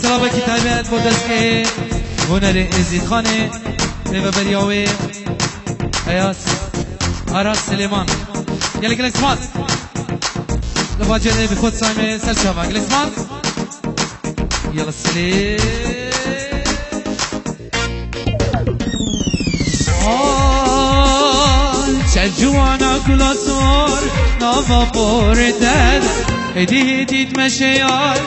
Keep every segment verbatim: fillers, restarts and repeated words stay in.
Şerabekî taybet bo destê hunerê Êzîdxanê, rêveberiya wê Eyas Aras Silêman. Gelek gelek spas. Li bacê rê bi xwe sayme ser çava. Gelek spas. Yala Silê. Ay, çend ciwana gula sor, nava borê te de. Hêdî hêdî dimeşe yar,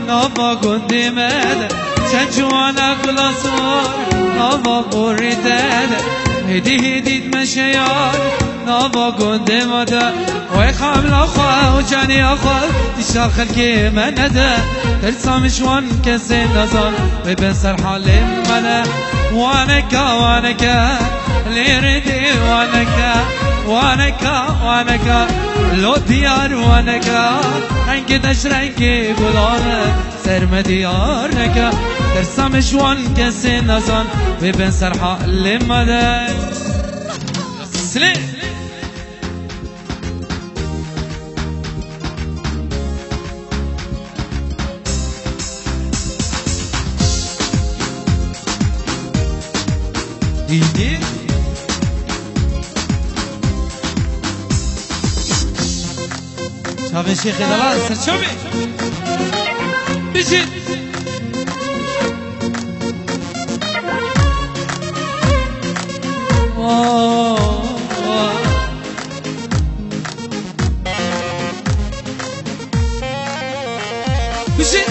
nava gundê me de. Çend ciwana gula sor, nava borê te de. Hêdî hêdî dimeşe yar, nava gundê me de. Wê xemla xwe û caniya xwe dîşa xelkê me nede. Tirsa min ji wan kesê nezan, wê bin ser halê me ne. Waneka, waneka, lê rindê waneka. Waneka, waneka, lo diyar waneka. Rengê te ji rengê gulan e, ser me diyar neke. Tirsa min ji wan kesê nezan, wê bin ser halê me ne. Silê. Dîdî. Çavê Şêxê Delal, serçavê. Bijî. Oh, oh. Bijî.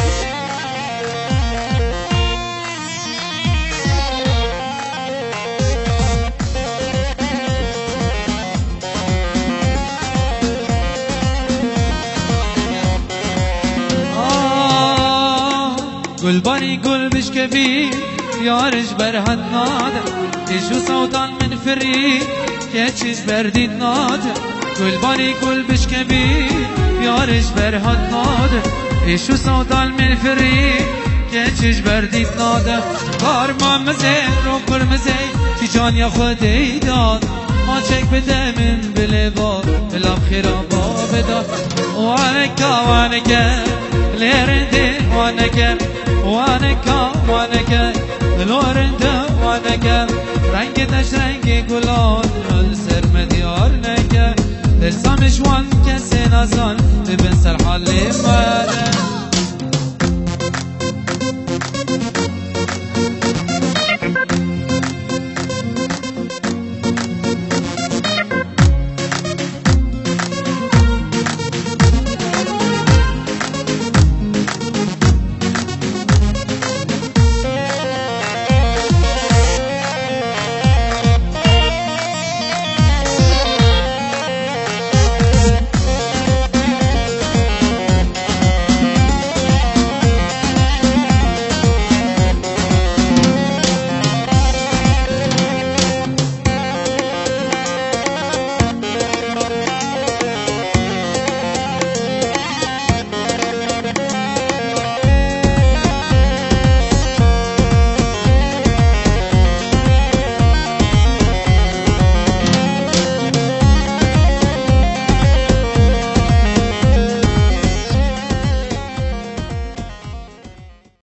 Ah, gulbarî gul bişkevî, yar ji ber het nade. Êş û sewdan min firî, keç ji ber dît nade. Gulbarî gul bişkevî, yar ji ber het nade. Êş û sewdan min firî, keç ji ber dît nade. Karma mizê, ro qurmizê, çi caniya xwe dey dad. Maçek bide min bilê ba, bila bi xêra ba bida. Waneka, waneke, lê rindê waneke. Waneka, waneke, lo rindê waneke. Rengê te ji rengê gulan, li ser me diyar neke. Tirsa min ji wan kesê nezan, dibin ser halê me ne.